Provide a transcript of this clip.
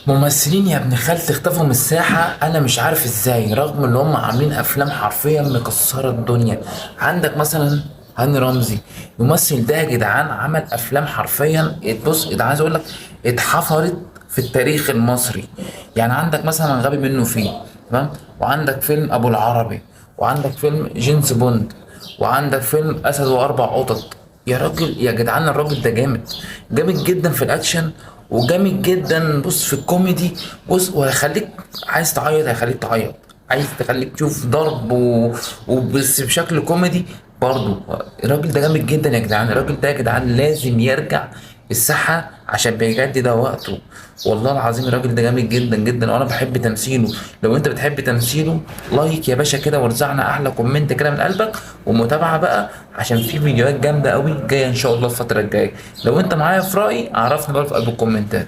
ممثلين يا ابن خالتي اختفوا من الساحة، أنا مش عارف إزاي، رغم إن هم عاملين أفلام حرفيا مكسرة الدنيا. عندك مثلا هاني رمزي، الممثل ده يا جدعان عمل أفلام حرفيا، بص ده عايز أقول لك اتحفرت في التاريخ المصري. يعني عندك مثلا غبي منه فيه، تمام، وعندك فيلم أبو العربي، وعندك فيلم جيمس بوند، وعندك فيلم أسد وأربع قطط. يا راجل يا جدعان الراجل ده جامد، جامد جدا في الاكشن، وجامد جدا بص في الكوميدي. بص وهيخليك عايز تعيط، هيخليك تعيط، عايز تخليك تشوف ضرب وبس بشكل كوميدي برضه. الراجل ده جامد جدا يا جدعان، الراجل ده يا جدعان لازم يرجع الساحة عشان بجد ده وقته. والله العظيم الراجل ده جامد جدا جدا، وانا بحب تمثيله. لو انت بتحب تمثيله like يا باشا كده، وارزعنا احلى comment كده من قلبك، ومتابعة بقى عشان في فيديوهات جامدة قوي جاية ان شاء الله الفترة الجاية. لو انت معايا في رأيي عرفني بقى في قلب الكومنتات.